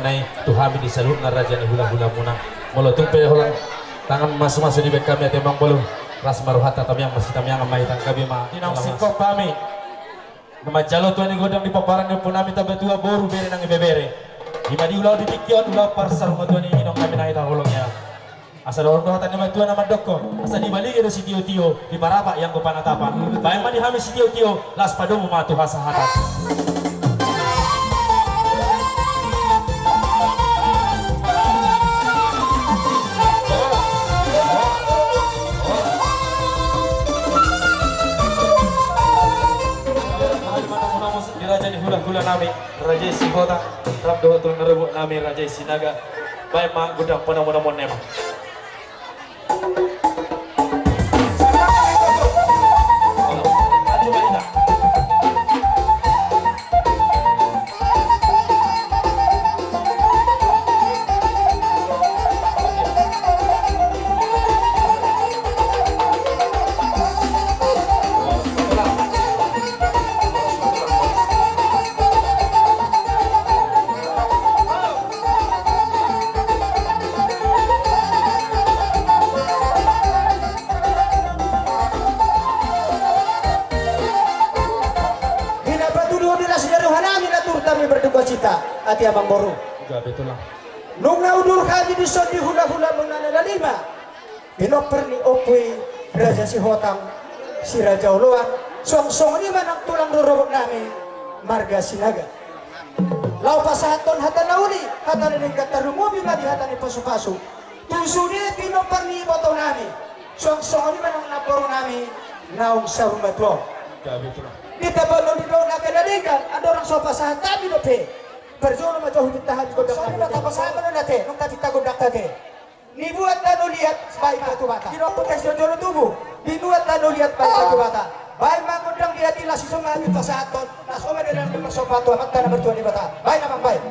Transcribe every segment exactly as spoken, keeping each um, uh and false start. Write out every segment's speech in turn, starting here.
Nai tu hami di saluhutna raja ni hulahulamuna. Molo tung pe holan tangan masumasu dibaen hami ate amang boru, las ma rohanta tamiang, masitamiangan ma hita, gabe ma. Inang singkop hami na manjalo tua ni gondang di pomparan ni ompunami Tambatua, boru, bere nang ibebere. Ima di ulaon di tingki on, ulaon parsarumatuan i, inong hami nang hita holong i. Asa dohot do hata ni matua na mandokkon, asa dibalige do sitiotio, diparapak ianggo panatapan. Baen ma di hami sitiotio, laos padomu ma tu hasahatan. Di raja ni hulahulanami, Raja i Sihotang, rap dohot tulang ni rorobotnami Raja i Sinaga. Baen ma gondang panomunomuon i ma. Di na patuduhon ni las ni rohanami, na turut hami berdukacita, ate amang boru. Gabe tulang. Nunga udur hami dison di hulahulamuna na lima. Pinompar ni ompu i Raja Sihotang, Si Raja Oloan, suang songon i ma nang tulang rorobotnami marga Sinaga. Laho pasahathon hata na uli, hata na denggan, tarlumobi ma di hata ni pasupasu tu sude pinompar ni ibotonami, suang songon i ma nang namborunami naung saur matua on. Gabe tulang. Di tabanon di dohot angka na denggan, andorang so pasahat hami dope, parjolo ma jo hupinta hami gondang. Songon i ma tapasahat ma do ate, nunga tapinta gondang ate. Nibuat tano liat baen batu bata. Di rokok tes jolo tubu. Nibuat tano liat baen batu bata. Baen ma gondang liat i, las i songon na pasahathon. Las i ma di dalam parsomba tu Amanta na martua Debata. Baen amang, baen.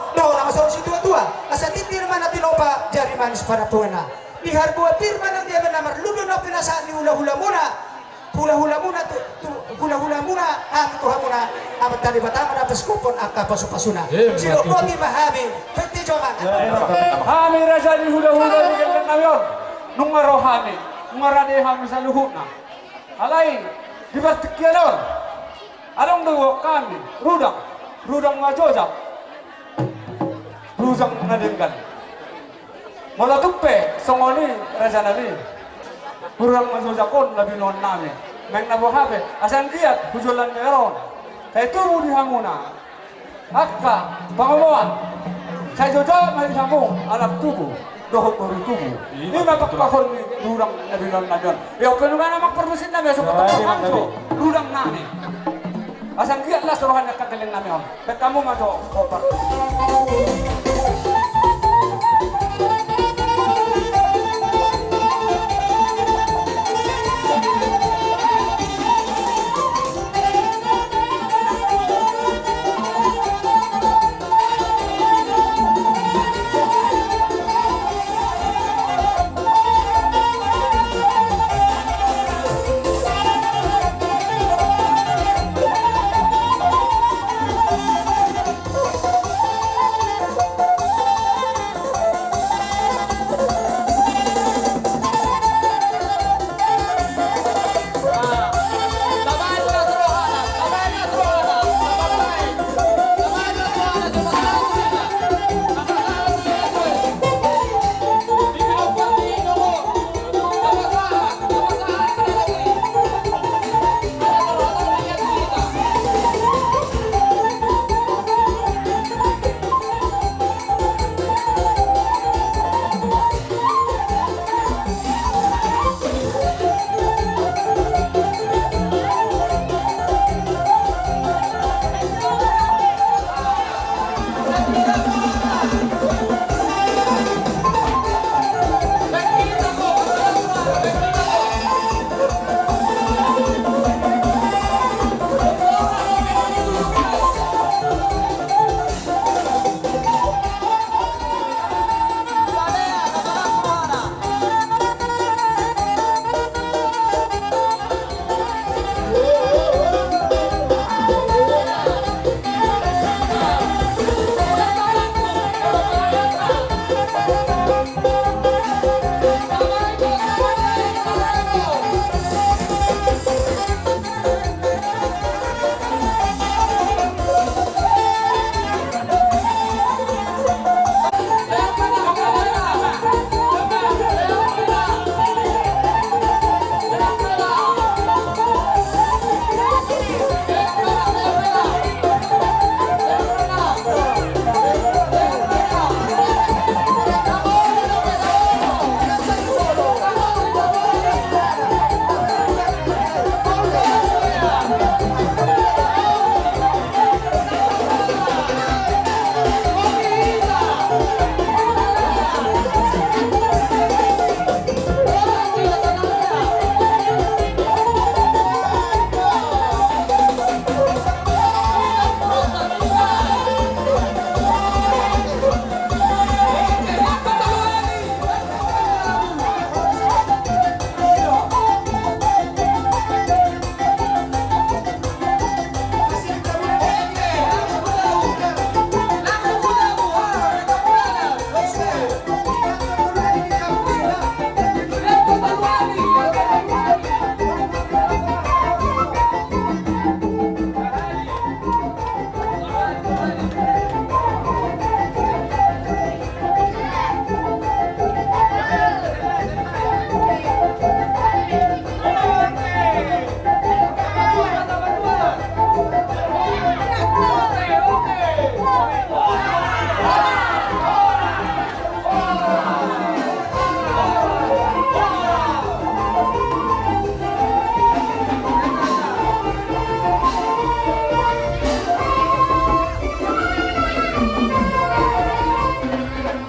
Dohot nama songon situatua, asa tintin ma na tinopa, jari manis panampunganna. Di harbua pir ma nang di eme na marlundu na pinasahat ni hulahulamuna, hulahulamuna tu, tu, hulahulamuna, hami tu hamuna, Amanta Debata ma na paskuphon angka pasupasuna. Sidok boti ma hami, pete joman. Hami raja ni hulahula ni gendang nami on, nunga ro hami, nunga rade hami saluhutna. Alai di partingkian on adong do hami rudang, rudang na jojak, rudang na denggan. Molo tung pe songon i rajanami, rudang na jojak on na binoan nami, naeng na boha pe asa anggiat hujolan ni ari on, sai tubu di hamuna angka pangomoan, Sai jojok ma di hamu anak tubu dohot boru tubu. Ima pangkahon ni rudang na binoan nami on. Ia pe nunga na mangparmusikna be so patang panganjo rudang nami. Asa anggiat las roha ni angka gelleng nami on. Pek hamu ma jo.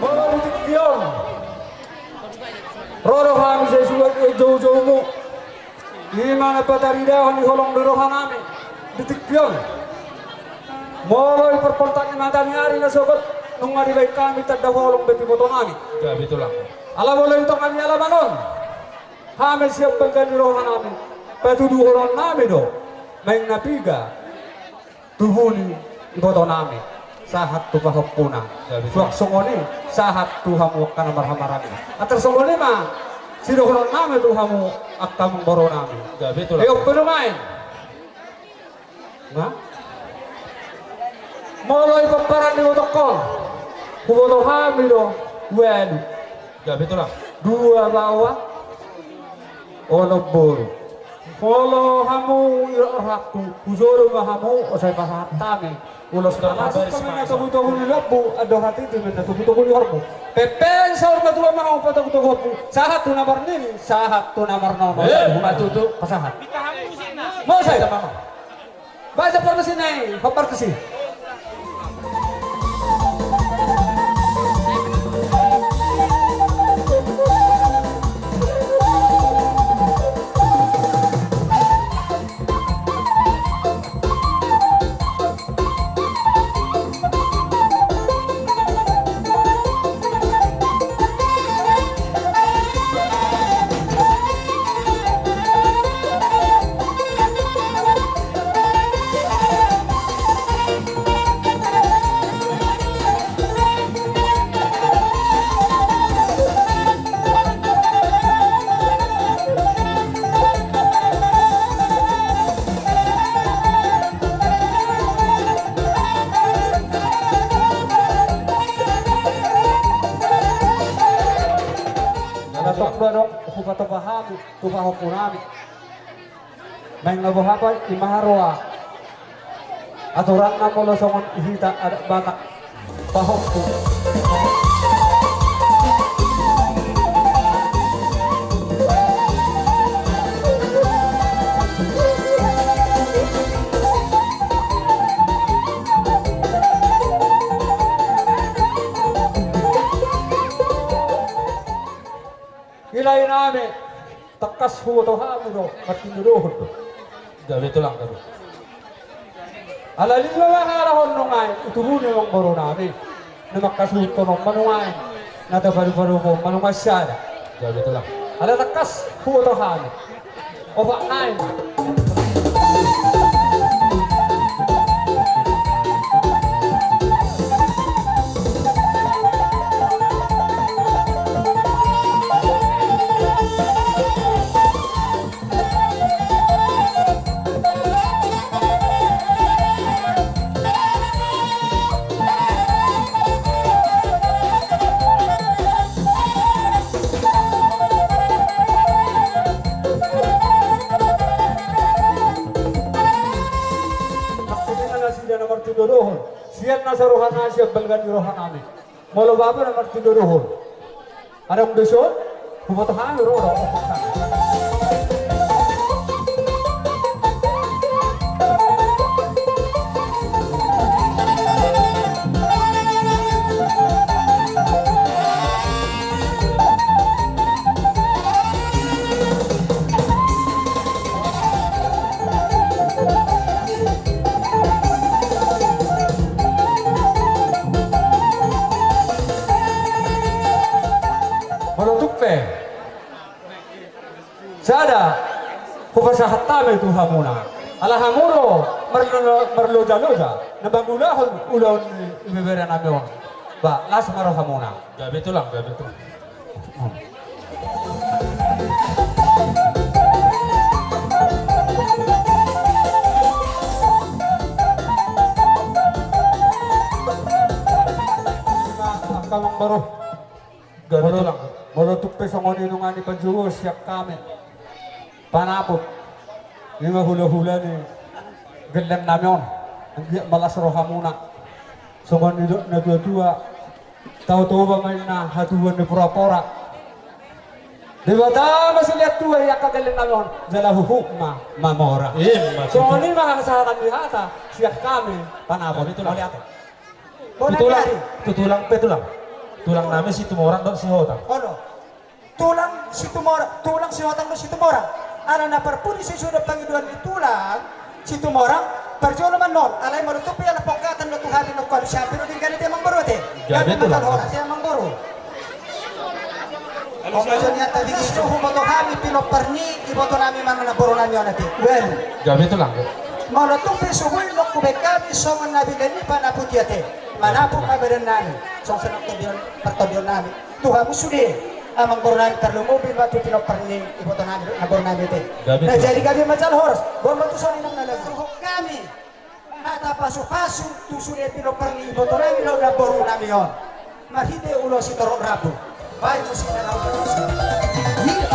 Molo di tingki on ro do hami sai sude joujoumu. Ima na pataridahon ni holong ni rohanami di tingki on. Molo di parpoltak ni mata ni ari na sogot nunga dibaen hami tanda holong be tu ibotonami. Gabe tulang. Ala molo di tonga ni alaman on hami sian panggabean ni rohanami patuduhononnami do maeng na piga tubu ni ibotonami sahat tu pahompuna. Gabe tulang. Suang songon i sahat tu hamu angka na marhahamaranggi. Antar songon i ma sidohononnami tu hamu angka amangborunami. Gabe tulang. Ia pe nuaeng. Nah, molo di pomparan ni ibotongkon huboto hami do ualu. Gabe tulang. Dua baoa onom boru. Molo hamu i rohangku hujolo ma hamu, sai pasahat hami Ulos na masuk kami na togu-togu ni lombu, andor hatitu ma na togu-togu ni horbo. Pepeng saur matua ma hamu patogu-togu horbo, sahat tu na marnini, sahat tu na marnono. Eh, ma tutu. Pasahat. Mosai. Baca parmusik nai, hombar tusi. Jala tong do adong hupatupa hami tu pahompu nami. Naeng na boha pe i ma haroa. Aturanna molo songon hita adat Batak, pahompu. Ilai nami. Tangkas huboto hami do martindodohon do. Gabe tulang, gabe. Ala lima ma halak on nuaeng, i tubu ni amangboru nami. Na mangkasuhuthon on ma nuaeng, na tapadupadup on ma nuaeng sada. Gabe tulang. Ala tangkas huboto hami. Opat nai. Nasida na martindodohon, sian nasa rohana, sian balga ni rohanami. Molo bapa na martindodohon. Adong dison, huboto hami ro do. Molo tung pe sada hupasahat hami tu hamuna. Ala hamu do marlo-, marlojaloja na mangulahon ulaon ni ibeberenami on. Ba las ma rohamuna. Gabe tulang, gabe tulang. Angka amangboru. Gabe tulang. Molo tung pe songon i nunga dipanjou sian hami panaput ni ma hulahula ni gellengnami on, anggiat ma las rohamuna. Songon nidok natuatua, tao Toba ma inna hatubuan ni porapora. Debata ma silehon tua i angka gellengnami on, jala huhut ma mamora. Ima tutu. Songon i ma hasahatan ni hata sian hami panaput. Gabe tulang. Mauliate. Tu tulang, tu tulang pe tulang. Tulangnami Situmorang dohot Sihotang. Olo. Tulang Situmorang, tulang Sihotang dohot Situmorang. Ala na parpudi sesuai dohot pangidoan ni tulang Situmorang, parjolo ma annon. Alai molo tung pe ala pongkatan do tu hami nangkin sian piro denggan i te amangboru ate. Gabe tulang. Gabe ma tulang. Horas i amangboru. Olo, jala nian tabege so huboto hami pinompar ni ibotonami manang namborunami on ate. Well. Gabe tulang. Molo tung pe so boi nangkin hubaen hami songon na binaen ni panaput i ate. Manaput ma badannami. Songon i nang tondion, partondionnami tu hamu sude amangborunami, tarlumobi ma tu pinompar ni ibotonami, namborunami ate. Gabe tulang. Na jadi gabe ma jala horas. Boan ma tuson inang na lagu. Hami. Hata pasupasu tu sude pinompar ni ibotonami dohot namborunami on. Marhite ulos sitorop rambu. Baen musik na naung. Iya.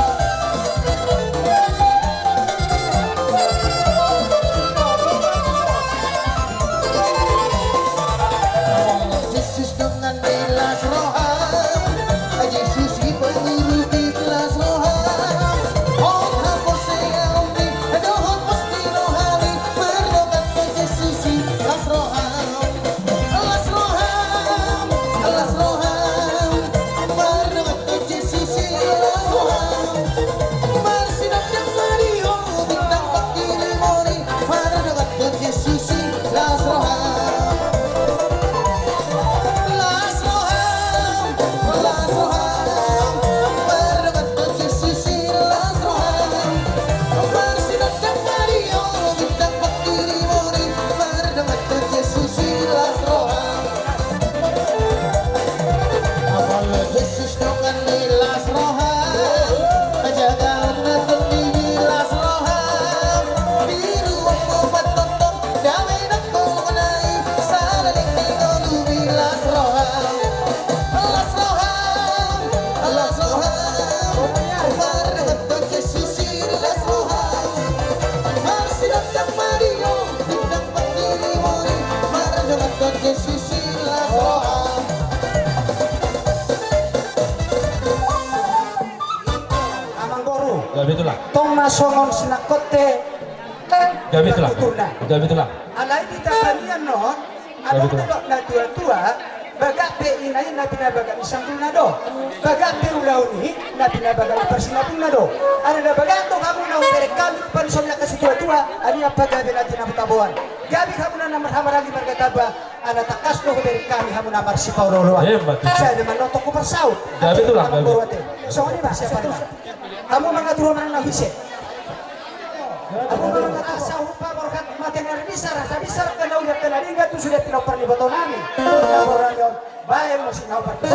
Dongan ni las roha, jaga na tondi di las roha. Di ruangmu patongtong, damai nang tonai, saleleng ni ngolu di las roha. Las roha, las roha. Mardongan tu Jesus di las roha. Marsidangdang ma di ho, dangdang pandiri mori. Mardongan tu Jesus di las roha. Amangboru. Gabe tulang. Tong ma songon sinangkote. Gabe tulang. Gabe tulang. Alai di tangiang on, adong do natuatua, bagak pe ina i na pinabaga ni sanggulna do. Bagak pe ulaon i na pinabaga ni parsinabungna do. Alai na bagak do hamu na hubereng hami rupa ni songon i angka situatua, alai apa gabe na tinabo-taboan. Gabe hamu na marhamaranggi marga tamba, ala tangkas do hubereng hami hamu na marsipaolo-oloan. Emma tutu. Sai do manontok huparsaut. Gabe tulang, gabe. Songon i ma siapa nama. Hamu mangatur manang na hise. Hamu manang asa hupaborhat mate na bisa, rasa bisa, angka na uli angka na denggan tu sude pinompar ni iboto nami. Baen musik na hupartusi.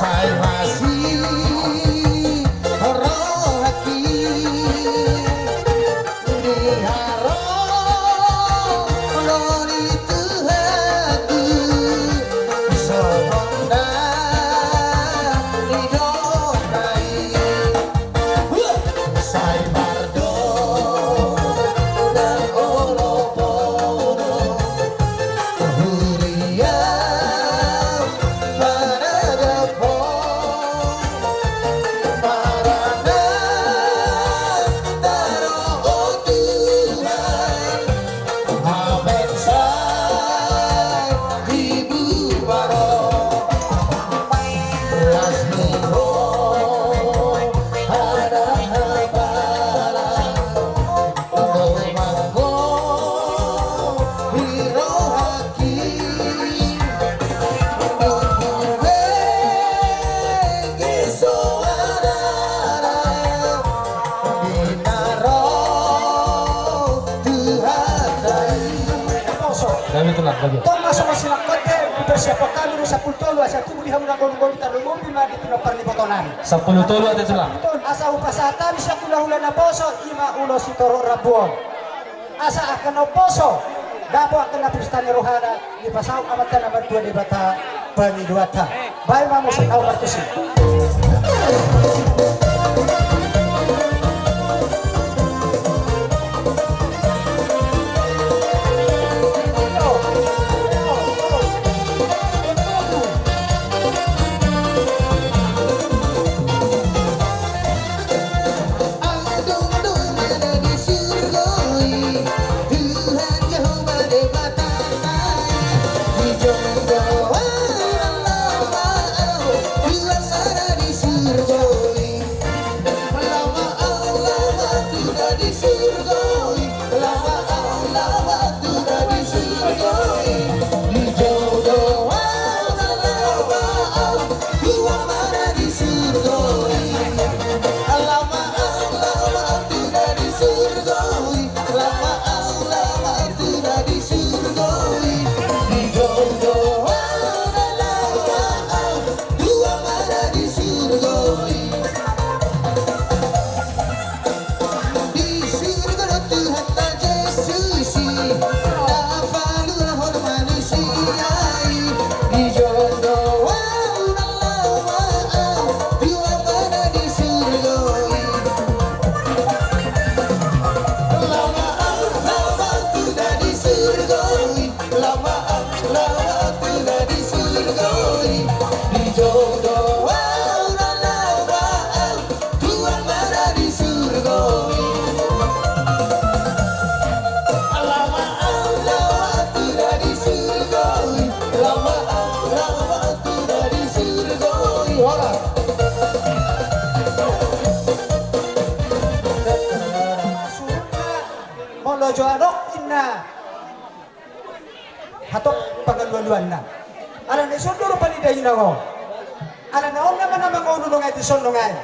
Sai masih rohaki di haro ni Tuhanku, songon na nidok nai. Sai mardongan olo-olo, huria manadap ho, marana taro o Tuhan. Amen. Sai di bubar on, las ni roha, hapala, domang ho di rohaki. Nunga hubege soarana, di na ro Tuhan nai. Poso. Gabe tulang, gabe. Tong ma songon sinangkote, dipersiapkan hami do sampulu tolu, asa tubu di hamu na golu-golu, tarlumobi ma di pinompar ni iboto nami. Sampulu tolu ate tulang. Asa hupasahat hami sian hula-hula naposo, i ma ulos sitorop rambu on. Asa angka naposo, dapot angka na pesta ni rohana, dipasaut Amanta na martua Debata pangidoanta. Baen ma musik na hupartusi. Adong do mana di surgo i, Tuhan Jahowa Debata nai. Dijou do au, laho ma au, tu Amanta na di surgo i. Laho ma au, laho ma au tu na di surgo i. Laho ma au, laho ma au tu na di surgo i. Dijou do au, laho ma au tu Amanta na di surgo i. Laho ma au, laho ma au tu na di surgo i. Laho ma au, laho ma au tu na di surgo i. Dijou do au, laho ma au tu Amanta na di surgo i. Di surgo do Tuhanta Jesus i, na paluahon manisia i. Dijou do au, na laho ma au tu Amanta na di surgo i. Laho ma au, laho ma au tu na di surgo i. Laho ma au, laho ma au tu na di surgo i. Dijou do au, na laho ma au tu Amanta na di surgo i. Laho ma au, laho ma au tu na di surgo i. Laho ma au, laho ma au tu na di surgo i. Hola. Molo jo adong inna. Hatop. pangalualuanna. Alana dison do rupani dainang on. Alana on nama na mangolu nunga i dison nunga i.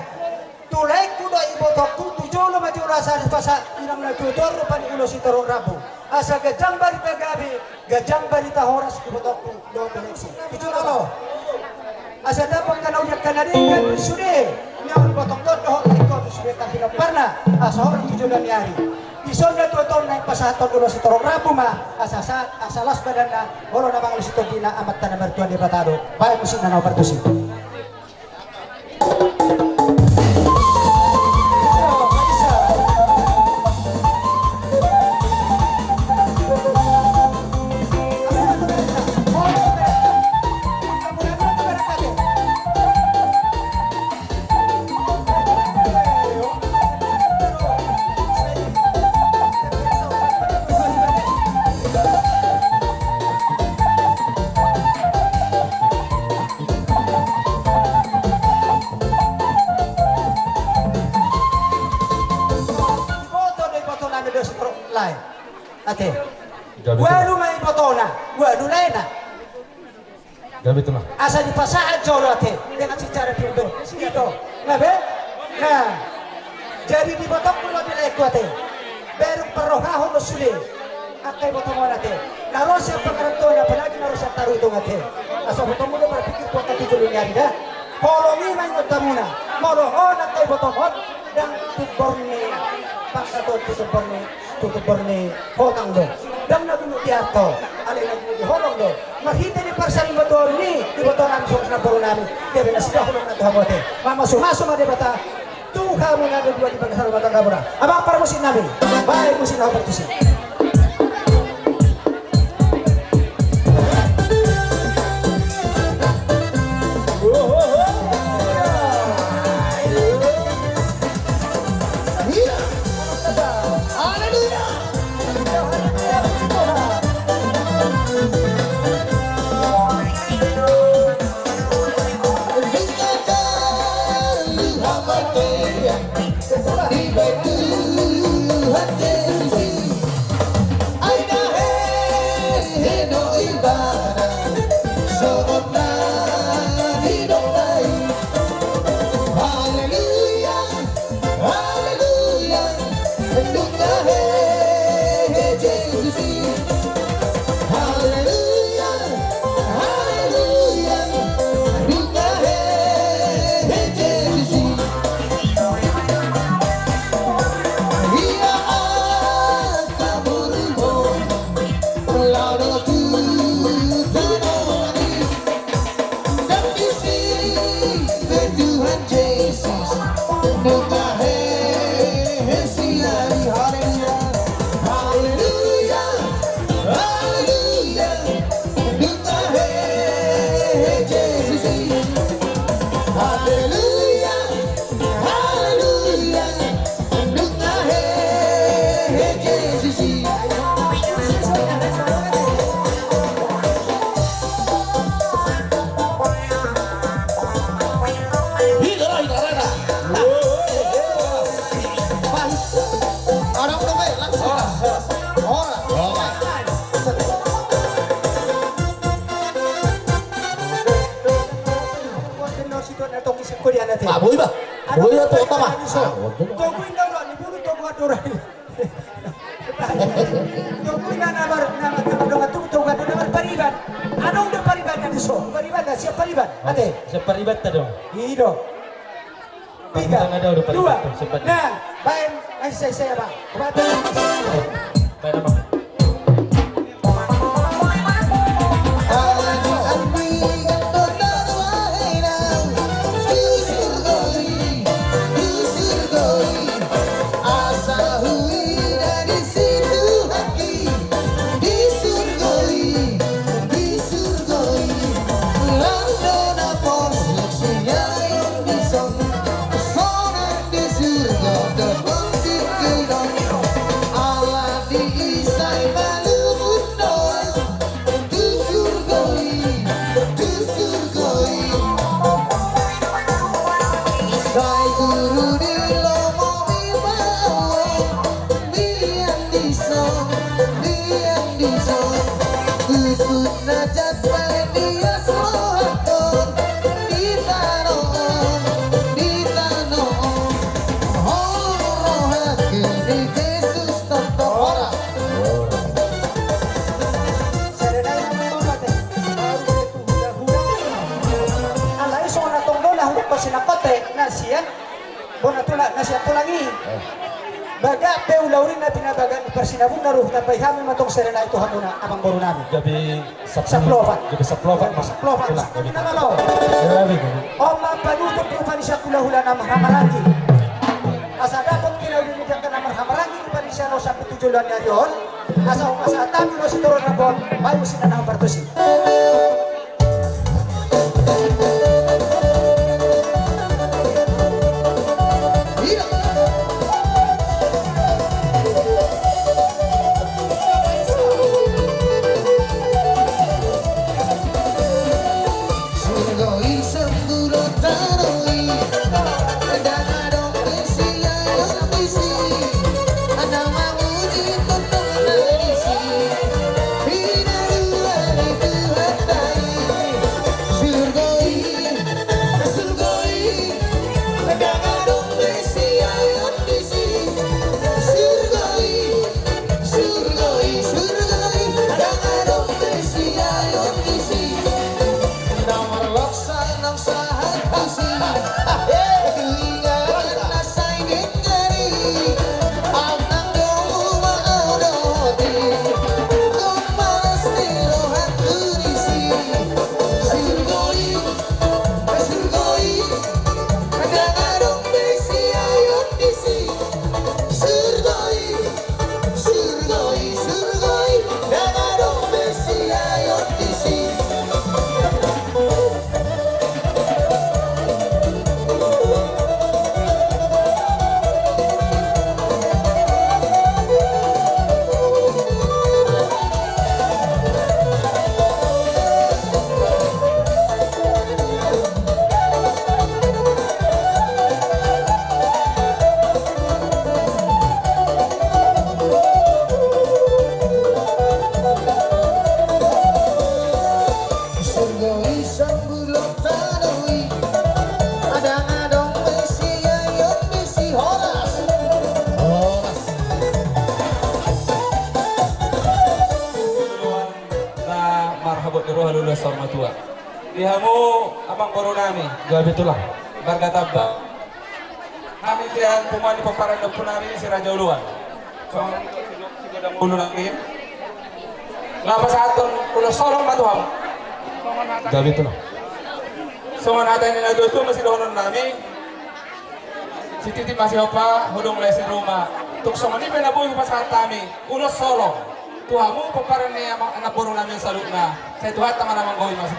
Tu laengku dohot ibotongku tu jolo ma jolo asa dipasa inang na tuatua on rupani ulos sitorop rambu. Asa ganjang barita gabe, ganjang barita horas ibotongku dohot laengku. Asa dapot na uli angka na denggan sude. Nion ibotongkon dohot laengkon sude angka pinomparna. Asa horas tu joloan ni ari. Dison na tuatua on naeng pasahathon ulos sitorop rambu ma asa, asa las badanna. Olo na mangalusi tondina Amanta na martua Debata do. Baen musik na na partusi. Iboto do iboto nami do sitorop lae. Ate. Gabe tu. Ualu ma ibotona, ualu laena. Gabe tu ma. Asa dipasahat jolo ate. Dengan secara pintu. Ito. Nga be? Nah. Jadi di ibotongku do di laengku ate. Bereng parrohahon do sude. Angka ibotongkon ate. Na ro sian pangarantoan apalagi na ro sian Tarutung ate. Asa ibotongmu do marpikir tu angka tu jolo ni ari da. Holong i ma ingot hamuna. Molo on angka ibotongkon. Ndang tumbor ni. Pangkaton tu tumbor ni. Tu tumbor ni hotang do. Ndang na gunung di arto, alai na gunung di holong do. Marhite ni parsarimatuaon ni iboto nami songon na boru nami. Dia bina sida holong na tu hamu ate. Mamasumasu ma Debata tu hamu na dua di bagasan rumah tangga muna. Abang parmusik nami. Baen musik na partusi. Haleluya, haleluya, nunga hehe Jesus i. Haleluya, haleluya, nunga hehe Jesus i. Ia angka borumu, laho tu tano ni. Ndang disi be Tuhan Jesus, nunga hehe sian i. Haleluya, haleluya, haleluya, nunga hehe Jesus i. Haleluya, haleluya, nunga hehe Jesus i. Hita, hita, hita. Adong dope, langsung. Ora. Ora. Ah, boi ba. Boi ba, tu apa ba? Ah, boi. Togu inda ura, ni bulu togu adura. Togu inda na mar, na mar, na mar, togu, togu adura, na mar pariban. Adong do pariban na di so, pariban na, siap pariban. Ate. Siap pariban ta do. I do. Tiga, dua. Nah, baen, ai, saya, saya, Bang. Baen, Bang. Alai songon na tong do na hudok parsinangkon te na sian bona tulang, na sian tulang i. Bagak pe ulaon i na pinabaga ni parsinabungna do, tapaihami ma tong serenade tu hamuna amang boru nami. Gabe sampulu opat. Gabe sampulu opat ma. Sampulu opat. Tulang, gabe. Gabe. On ma panutup rupa ni sahulahula na marhahamaranggi. Asa dapot hinauli ni angka na marhahamaranggi rupa ni sian on sampe tu joloan ni ari on. Asa hupasahat hami ulos sitorop rambu on, baen muse na naung partusi. Na marhabot ni roha, loas saur matua. Di hamu amang boru nami. Gabe tulang. Marga Tamba. Hami sian punguan ni pomparan ni ompu nami si Raja Oloan. Songon i si Godang Ulu nangkin. Laho pasahathon ulos holong ma tu hamu. Gabe tulang. Songon hata ni natuatua ma sidohonon nami. Sititi ma sihompa, hudung lae siruma. Tung songon i pe na boi hupasahat hami ulos holong tu hamu pomparan ni amang, anak boru nami saluhutna. Sai Tuhanta ma na manggohi masa.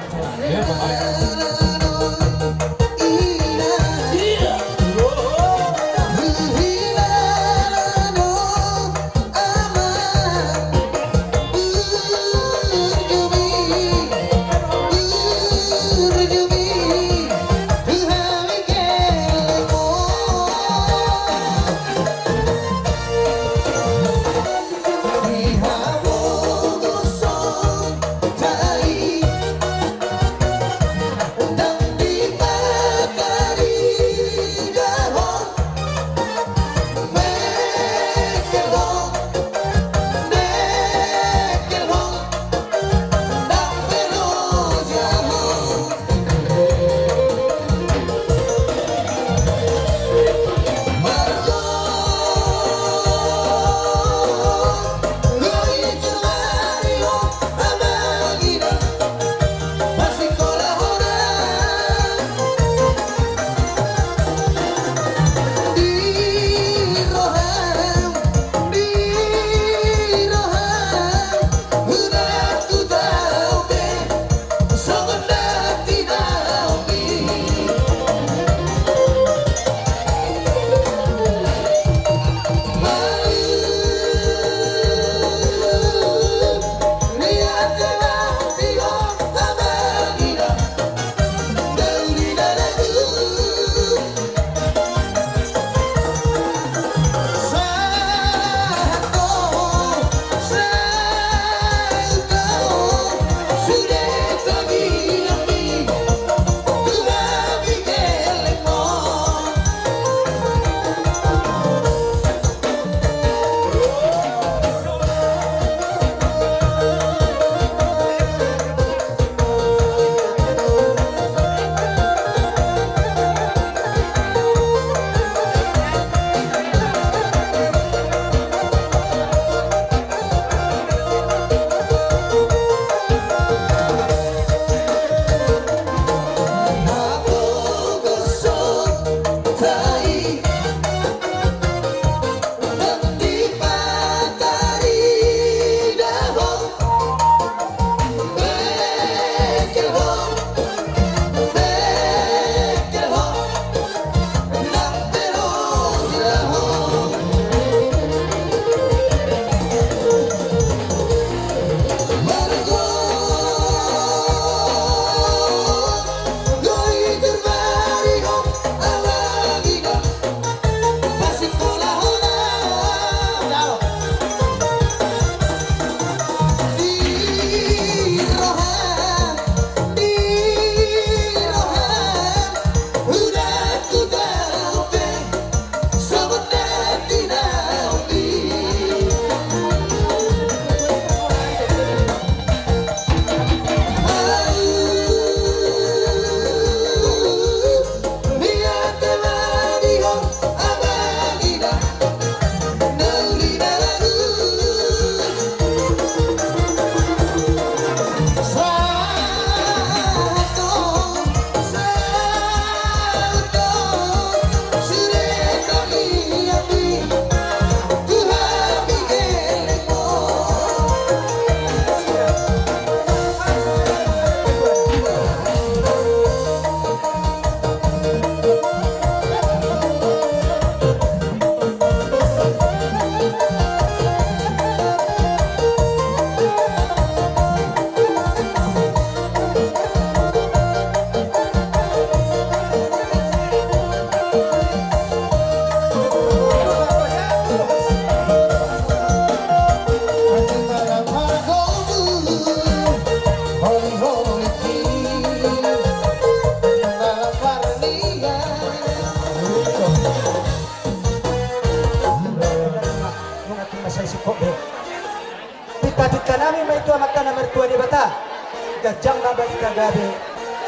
Ganjang ma barita gabe,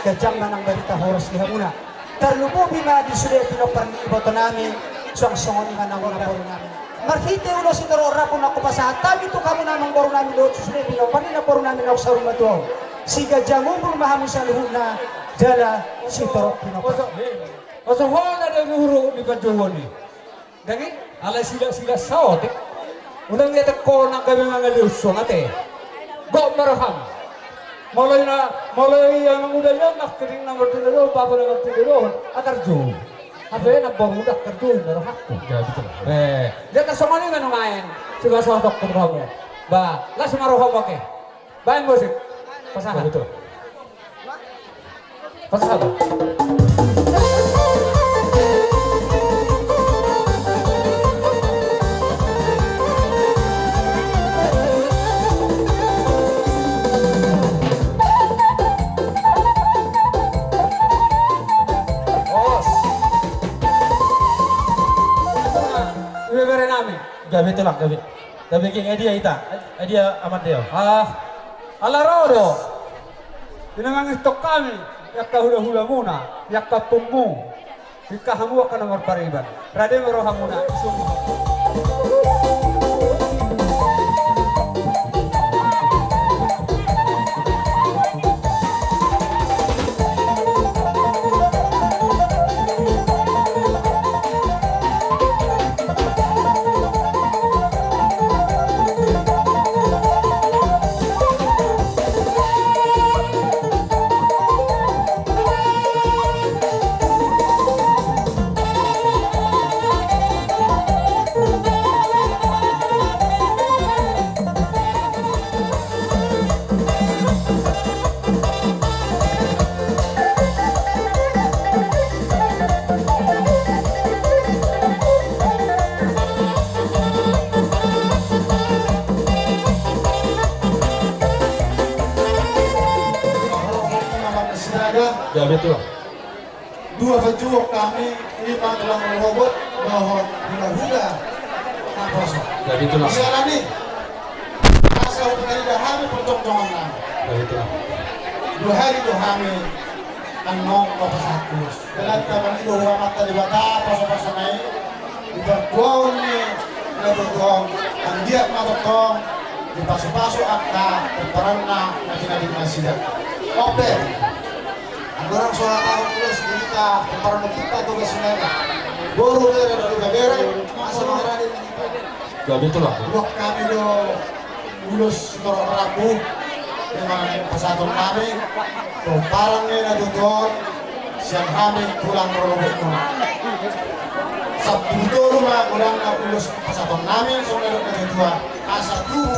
ganjang ma nang barita horas di hamuna. Tarlumobi ma di sude pinompar ni ibotonami, suang songon i ma nang namborunami. Marhite ulos sitorop rambu na hupasahat hami tu hamu namborunami dohot tu sude pinompar ni namborunami naung saur matua on. Siganjang umur ma hamu saluhutna, jala sitorop pinompar. Oso hona do di huruk ni panjouon i. Daging alai sila-sila saotik. Unang ia teko nang gabe mangalehon songon ate. Gok ma roham. Molo ia, molo ia manguda ia, nangkining na martinodohon, bapa na martinodohon, atar jou. Hape na baru udah kerjou na rohakku. Ya, betul. Eh, dia tak sama ni manu main. Coba saotik roham. Ba, las ma roham, oke. Baen musik. Pasahat. Betul. Pasahat. Os. Ibebere nami. Gabe tulang, gabe. Gabe, king, adia hita, adia amande on. Ah, ala ro do. Di na mangihuthon hami, di angka hula-hulamuna, di angka ompunmu, di angka hamu angka na marpariban. Rade ma rohamuna, isung. Ya, betul. Dua panjouon hami, ima tulang rorobot dohot hula-hula naposo. Jadi itulah. Siala ni i, asa huparida hami parjongjongan nami. Jadi itulah. Dua hali do hami annon pasahat ulos. Dalan taman i do hu Amanta Debata, pasu-pasuna i, di partuaon ni na tuatua on, anggiat ma tongtong dipasu-pasu angka pomparanna na pinading nasida. On pe. Andorang so taon ulos di hita, pomparan hita tu Sinaga. Boru, bere dohot ibebere, masa mangarade na hita. Ya, betul lah. Buat hami do ulos sitorop rambu, ima na pasahaton nami, pomparan ni na tuatua on, sian hami tulang rorobot nami. Sampulu tolu ma godangna ulos pasahaton nami, songon na nidok na tuatua. Asa tubu.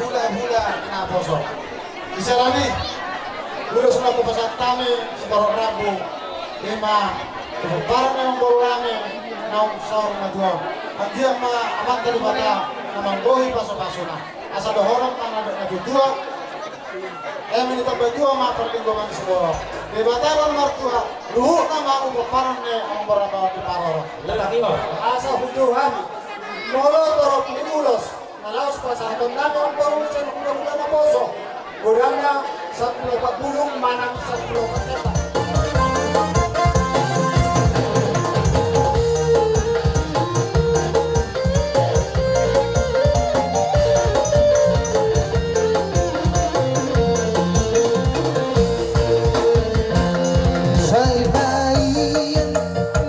Hula-hula naposo. Di siala ni i, ulos na hupasahat hami sitorop rambu, ima tu pomparan ni namboru nami naung saur matua on. Anggiat ma Amanta Debata na mambohi pasupasuna, asa dohonon ma na dok na tuatua. Eme ni tambatua ma parlinggoman siborok. Debata do na martua, luhutna ma tu pomparan ni amangboru na baoa di parorot. Asa hujaha hami, molo torop ni ulos na laos pasahaton nami amangboru sian hulahula na poso. Godangna sampulu opat bulung manang sampulu opat hektar. Sai baen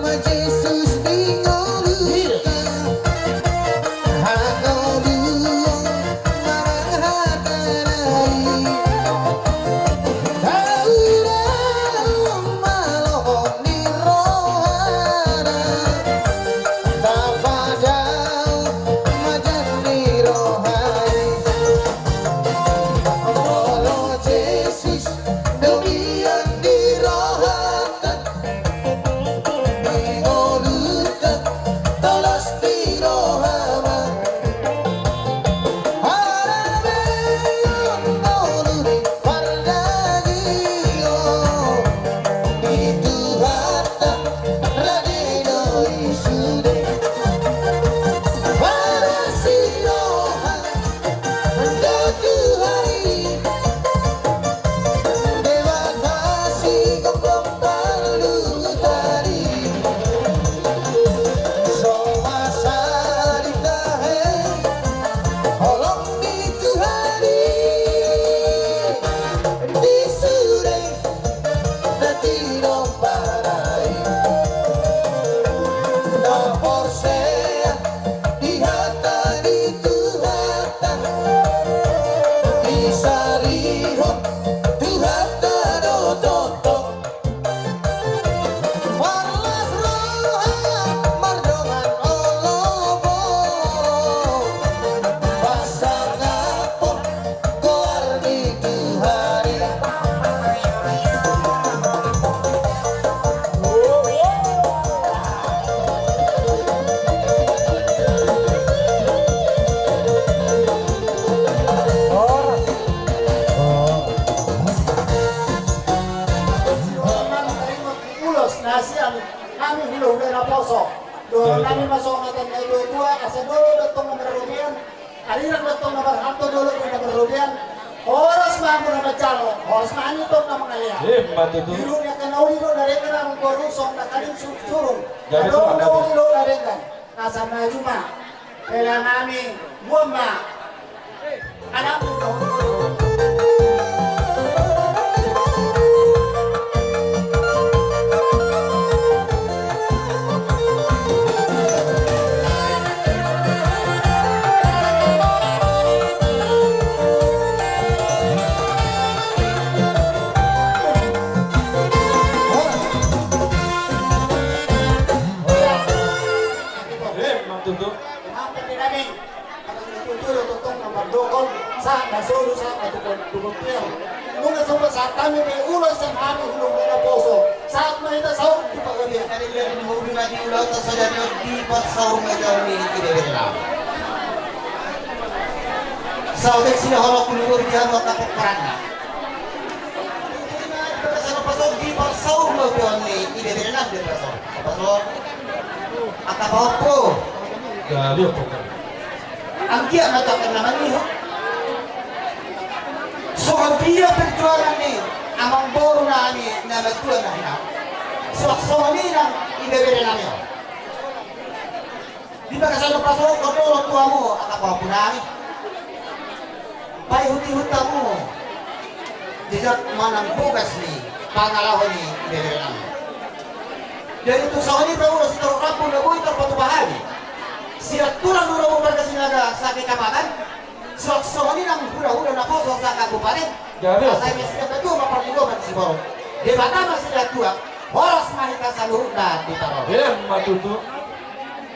ma Jesus di ngolunta. Hangoluan manang hata na i. Taula ma lomo ni rohana. Tapadao ma jani roha i. Molo Jesus do biang di rohanta. Di ngolunta tolhas di roha ma. Haradeon ngolu ni pardagingon. Di Tuhanta rade do i sude. Parasi roha do Tuhan i. Debata sigombong parluhutan i. So masa ditahe holong ni Tuhan i. Di sude na tinomparan i. Na porsea di hata ni Tuhanta. Disarihon Tuhanta do tongtong. Marlas roha mardongan oloban. Pasangaphon goar ni Tuhan i. Ulos na sian hami hulahula na poso. Dohonon nami ma songon hata ni natuatua, asa dolok do tong na marrobean, arirang do tong na marhalto, dolok do na marrobean. Horas ma hamu na manjalo, horas ma hami tong na mangalehon. Ima tutu. Di ruhut ni angka na uli dohot na denggan, amangboru, songon na kaning su-, surung. Jadi na uli dohot na denggan. Asa maju ma. Hela nami, buan ma. Anak. Emang tutu. Emang tutu. Sahat na solu, sahat na tukon, tukon tiar. Nunga so pasahat hami pe ulos sian hami hulahula na poso. Sahat ma hita saur di panggabean. Saotik sida holong hulahula di hamu angka pomparanna. Pasahat pasahat di pasahat ma pe on ni ide bere nang di pasahat. Pasahat. Angka pahompu. Gabe opo. Anggiat ma tu angka na mangido. Songon dia perjuangan ni amangboru nami na matua na hina. Suang songon i nang ibebere nami on. Di bagasan pasohot do tu hamu angka pahompu nami. Paihutihut hamu jejak manang bogas ni pangalaho ni ibebere nami. Jadi tung songon i pe ulos i torop rambu na boi tarpatupa hami. Sian tulang do rambu marga Sinaga sahakapatan. Suang songon i nang hulahula na poso saha kabupaten. Jadi asa i ma sian na tua ma parlinggoman siborok. Debata ma sian na tua. Horas ma hita saluhutna di parorot. Ima tutu.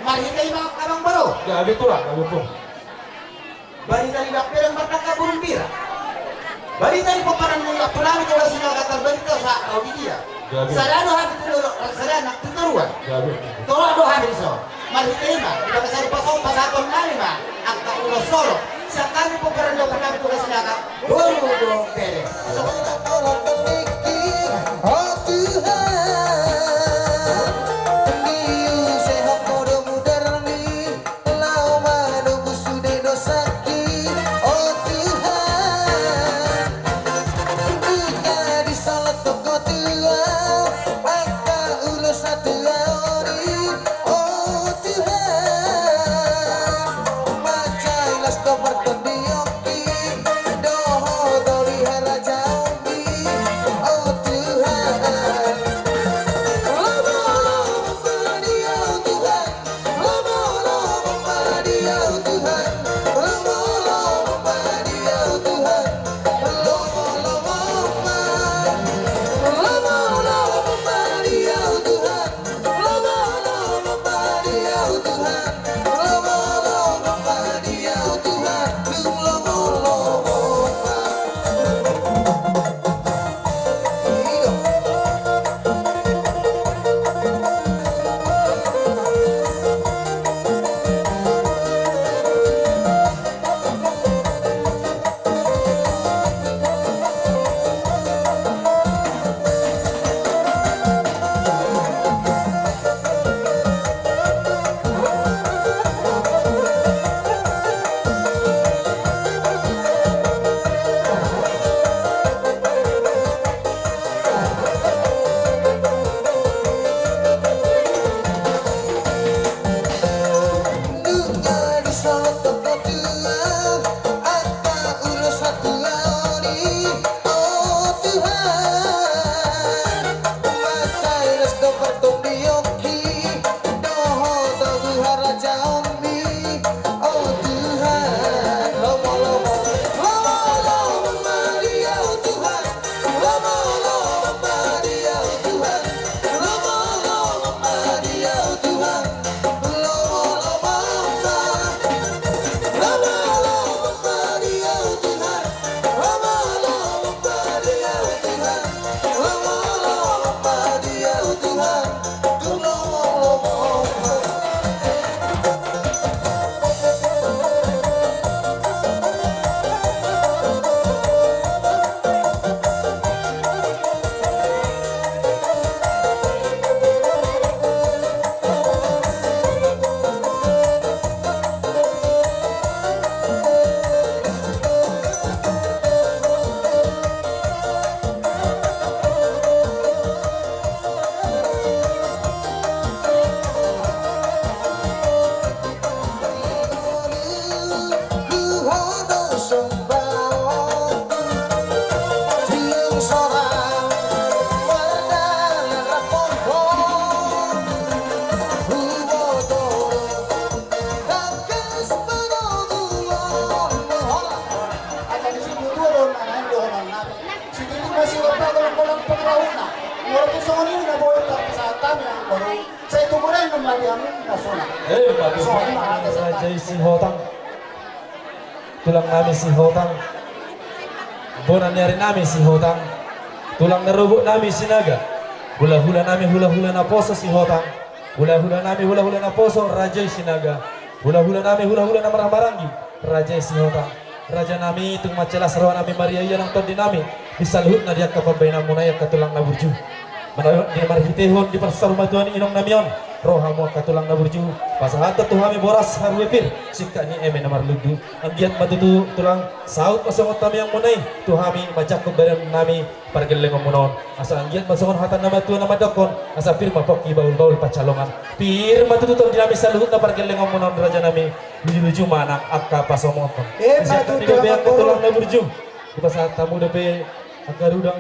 Marhite i ma amangboru. Jadi tulang, gabe opo. Barita ni Dapedang martangka burung bira. Barita ni pomparan ni Ampu Nami Toga Sinaga tarbarita sahat ro di dia. Gabe. Sada do hami tu dolok, sada nang tu toruan. Gabe. Tolap do hami dison. Marhite i ma, di bagasan pasahat, pasahaton nami ma angka ulos on. Sian hami pomparan ni ompunami Tulang Sinaga, boru dohot bere. O Tuhan, diusehon Ho do mudarmi, laho manobus sude dosangki, o Tuhan. Dung disolot Ho tu ahu angka ulos hatuaon i, o Tuhan. Mansai las do partondionki dohot olo ni harajaonmi, o Tuhan. Lomo, lomo ma di Ho Tuhan. Situtu ma sian pagolang-golang pangarahutna. Molo tung songon i na boi tarpasahat hami anggo i. Sai tu goreng ma di hamu na sonang. Eh, ma tu songon i ma hata raja i Sihotang. Tulang nami Sihotang. Bona ni ari nami Sihotang. Tulang na robot nami Sinaga. Hula-hula nami hula-hula na poso Sihotang. Hula-hula nami hula-hula na poso raja i Sinaga. Hula-hula nami hula-hula na marhaha maranggi raja i Sihotang. Raja nami, tung mansai las roha nami marria-ria nang tondi nami di saluhutna di angka pambahenanmuna i angka tulang na burju. Manaon di marhitehon di parsaurmatuaon ni inong nami on, ro hamu angka tulang na burju, pasahathon tu hami boras haruepir, singkat ni eme na marlundu. Anggiat ma tutu tulang saut ma songon tangiangmuna i tu hami manjangkon badan nami pargellengonmuna on. Asa anggiat ma songon hata ni na matua na mandokkon, asa pir ma pongki bahul-bahul pansalongan. Pir ma tutu tondi nami saluhutna pargellengonmuna on raja nami. Luju-luju ma nang angka pasahatonmuna. Eh, sian hami dope angka tulang na burju. Dipasahat hamu dope angka rudang.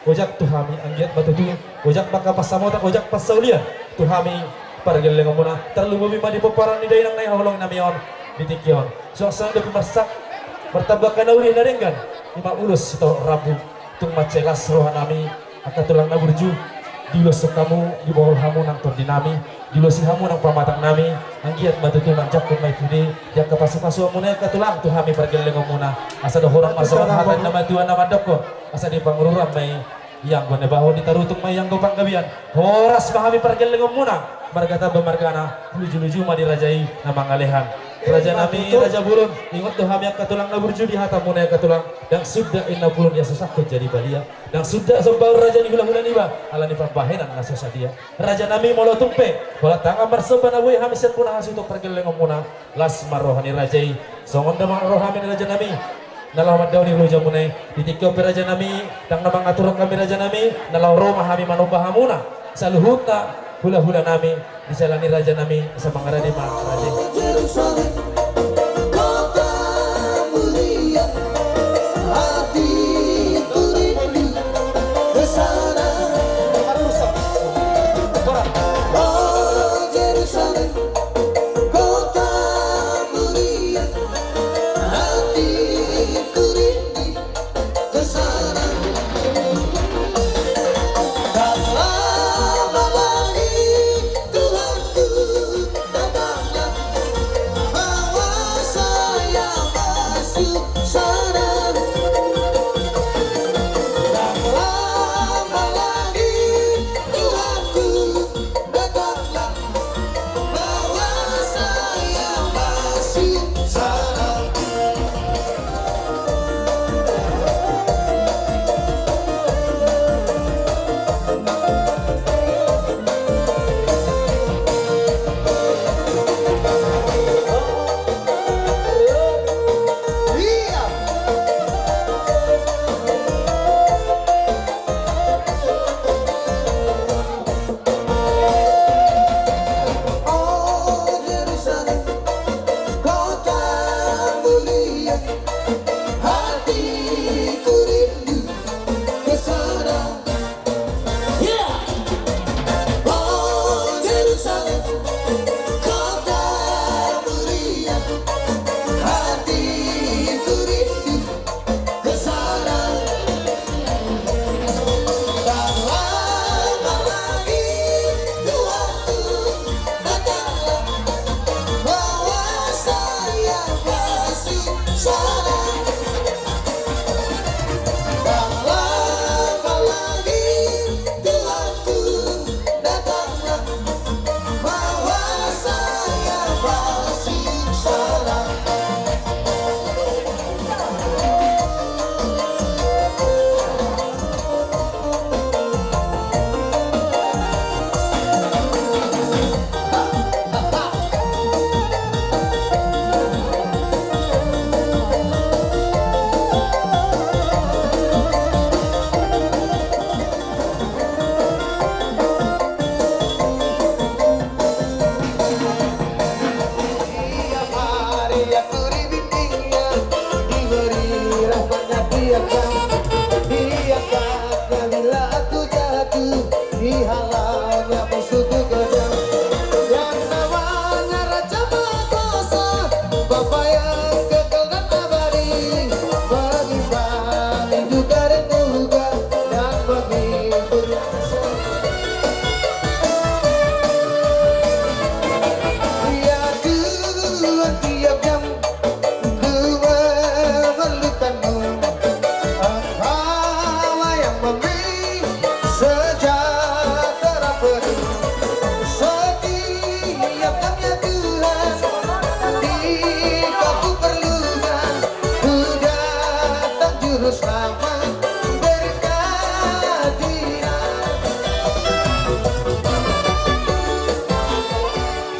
Ojak tu hami anggiat ma tutu. Ojak ma angka pansamotan, ojak pansaulian. Tu hami pargellengonmuna. Tarlumobi ma di pomparan ni dainang na hinaholongi nami on. Di tingki on. Suang songon i dope marsak. Martamba angka na uli na denggan. I ma ulos sitorop rambu. Tung mansai las roha nami. Angka tulang na burju, diulosi hamu, dibohol hamu nang tondi nami, diulosi hamu nang pamatang nami, anggiat ma tutu manjangkon ma i sude, di angka pasu-pasuonmuna i angka tulang tu hami pargellengonmuna, asa dohonon ma songon hata ni na matua na mandokkon, asa di pangururan ma i anggo na baho, di tarutung ma i anggo panggabean, horas ma hami pargellengonmuna. Marga Tamba margana, luju-luju ma di raja i na mangalehan. Raja nami, raja bolon, ingot do hami angka tulang na burju di hatamuna angka tulang, ndang suda inna bolon ia so sangkot jadi balia, ndang suda sombaon raja ni hula-hula niba, ala ni pambahenan na so sadia. Raja nami, molo tung pe holan tangan marsomba na boi hami sian bona hasuhuton pargellengonmuna, las ma roha ni raja i, songon damang roha nami raja nami. Na laho mandao ni loja muna i, di tingki on pe raja nami, ndang na mangaturhon hami raja nami, na laho ro ma hami manomba hamuna, saluhutna hula-hula nami, di sela ni raja nami, samangarade ma raja i.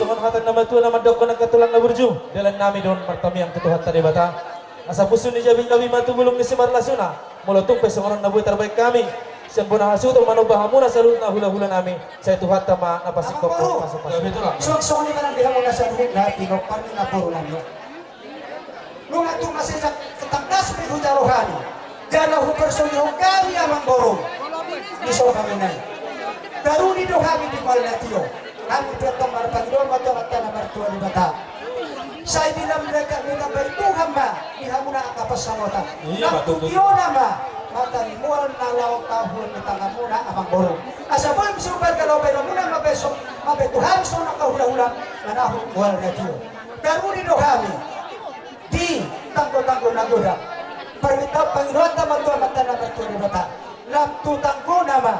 Songon hata ni na matua na mandokkon angka tulang na burju, dalan nami dohot martamiang tu Tuhanta Debata. Asa pusu ni jabi-jabi ma tu bulung ni simarlasuna. Molo tung pe songon on na boi tarbaen hami sian bona hasuhuton manomba hamuna saluhutna hula-hula nami, sai Tuhanta ma na pasingkop pasu-pasu. Suang songon i ma nang di hamuna saluhutna pinompar ni namboru nami on. Nunga tung masesa tangkas pe hujalo hami jala huparsohot hami amangboru di soba muna i. Taruli do hami di mual na tio. Hami pe antong marpangidoan ma tu Amanta na martua Debata. Sai ditambai Tuhan ma di hamuna angka pansamotan. Lam tu tio nama mata ni mual na laho tahuon di tanganmuna amangboru. Asa boi muse umbahen na laho baenonmuna mambaen songon i ma pe tu hami songon angka hula-hula manahot mual na tio. Taruli do hami di tanggo-tanggo na godang. Parmintaan pangidoanta ma tu Amanta na martua Debata. Lam tu tanggona ma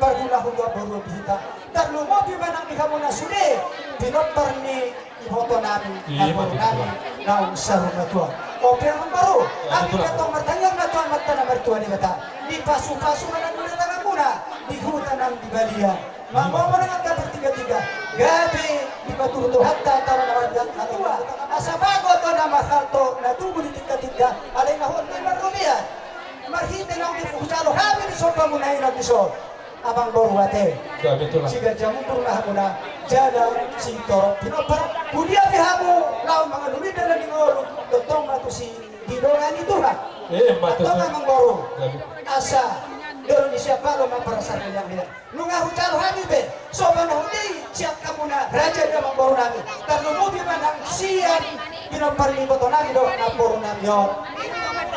Pargulahon do amangboru di hita. Tarlumobi ma nang di hamu na sude pinompar ni iboto nami, namboru nami naung saur matua. Ope amangboru, hami pe tong martangiang ma tu Amanta na martua Debata, dipasupasu ma na nida tanganmuna di huta nang di balian. Mangomo nang angka partigatiga, gabe dipaturut Tuhanta tano na marga na tua, asa bagot do na marhalto na tubu di tinggatingga, alai na hot do i marrobean. Marhite naung dihujalo hami di sombamuna i na dison, amangboru ate. Siganjang umur ma hamuna jala sitorop pinompar. Hudia pe hamu laho mangalului dalan ni ngolu, tongtong ma tusi didongani Tuhan. Antong amangboru, asa dolo ni siapalo ma parasar ni liang. Nunga hujalo hami be sombamuna i sian hamuna raja ni amangboru nami. Tarlumobi ma nang sian pinompar ni iboto nami dohot namboru nami on.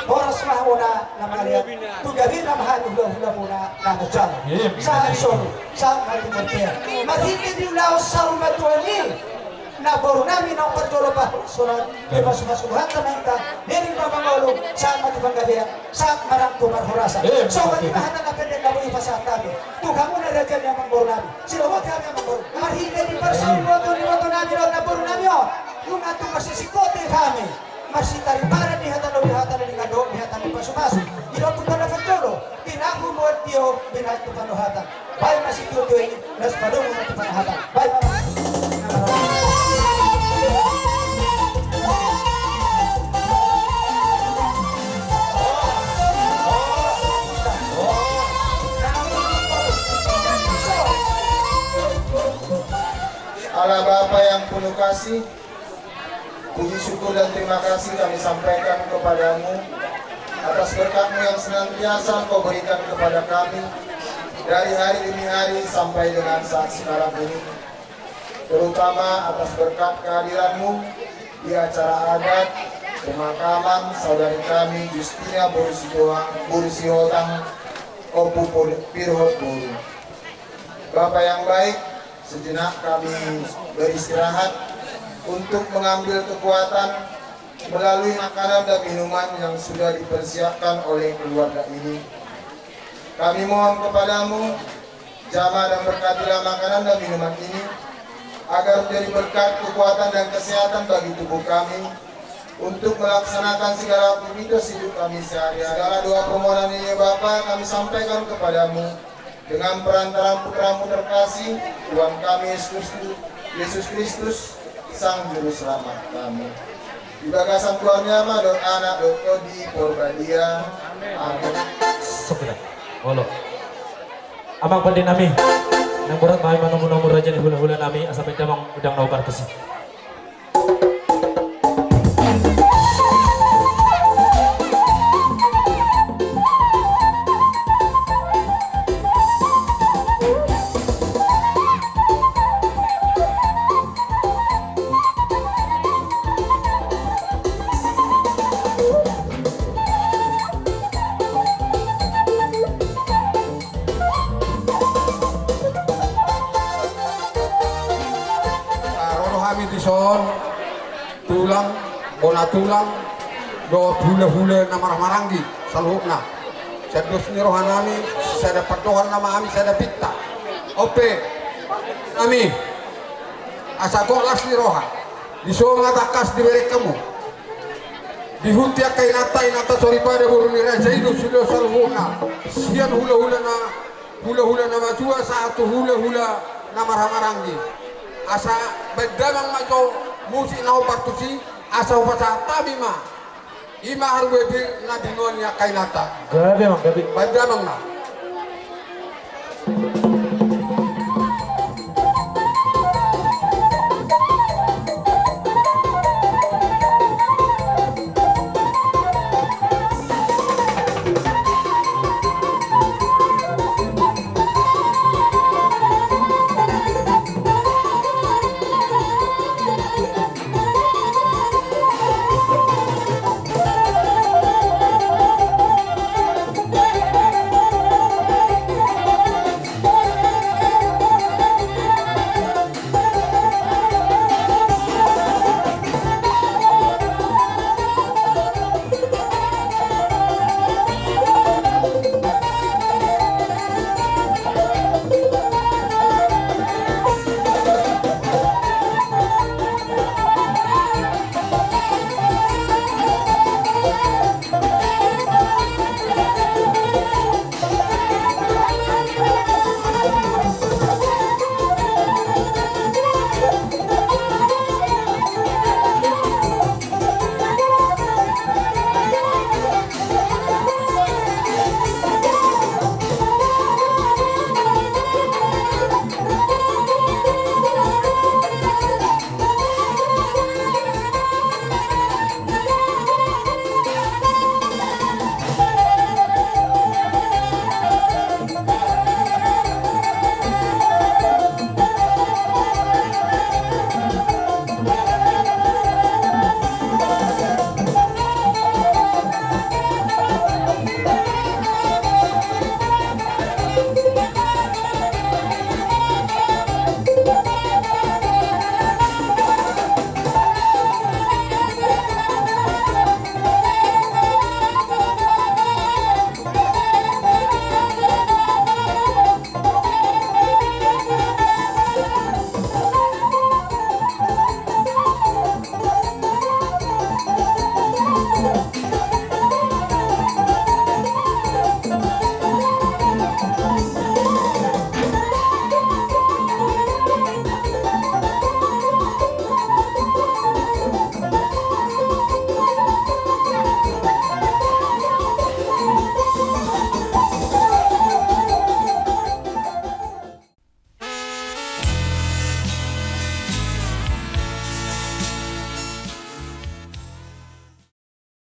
Horas ma hamuna na mangalean, tu gabena ma hami hulahulamuna na manjalo. Sahat solu, sahat ma tu bontean. Marhite di ulaon saur matua ni namboru nami naung parjolo pahorasan on, dipasupasu Tuhanta ma hita, nini ma mangolu, sahat ma tu panggabean, sahat ma nang tu parhorasan. Songon i ma hata na pendek na boi hupasahat hami tu hamuna raja ni amangboru nami. Silomot hami amangboru, marhite di parsaurmatua ni iboto nami dohot namboru nami on, nunga tung marsisingkote hami, marsitaripari di hata lobi, hata na denggan dohot di hata ni pasupasu. Didok tu hata na parjolo, tinahu ma on tio, binahen tu pandohatan. Baen ma sitiotio i, laos padomu ma tu pandohatan. Baen ma. Ala Bapa yang penuh kasih, puji syukur dan terima kasih kami sampaikan kepada-Mu atas berkat-Mu yang senantiasa Engkau berikan kepada kami dari hari demi hari sampai dengan saat sekarang ini, terutama atas berkat kehadiran-Mu di acara adat pemakaman saudari kami Justina Boru Sihoa-, Boru Sihotang, Ompu Pir-, Pirhot Boru. Bapa yang baik, sejenak kami beristirahat untuk mengambil kekuatan melalui makanan dan minuman yang sudah dipersiapkan oleh keluarga ini. Kami mohon kepada-Mu, jamah dan berkatilah makanan dan minuman ini, agar menjadi berkat, kekuatan, dan kesehatan bagi tubuh kami untuk melaksanakan segala aktivitas hidup kami sehari-hari. Segala doa permohonan ini, Bapa, kami sampaikan kepada-Mu dengan perantaraan Putra-Mu terkasih, Tuhan kami Yesus Kristus, Yesus Kristus, Sang Juru Selamat kami. Di bagasan goarna Ama dohot Anak dohot Tondi Porbadia. Amin. Sopira. Olo. Amang pande nami, naeng borat ma hami manomu-nomu raja ni hulahula nami, asa baen damang godang na upartusi. Ro do hami dison, tulang, bona tulang, dohot hulahula na marhahamaranggi saluhutna. Sian dos ni roha nami, sada pandohan nama hami, sada pinta. Ope, nami, asa gok las ni roha, dison ma tangkas dibereng hamu. Dihut ni angka inanta, inanta soripada boru ni raja i do sude saluhutna. Sian hulahula na, hulahula na matua sahat tu hulahula na marhahamaranggi. Asa baen damang ma jo musik na hombar tusi, asa hupasahat hami ma. I ma harbue pir na binoan ni angka inanta. Gabe ma, gabe. Baen damang ma.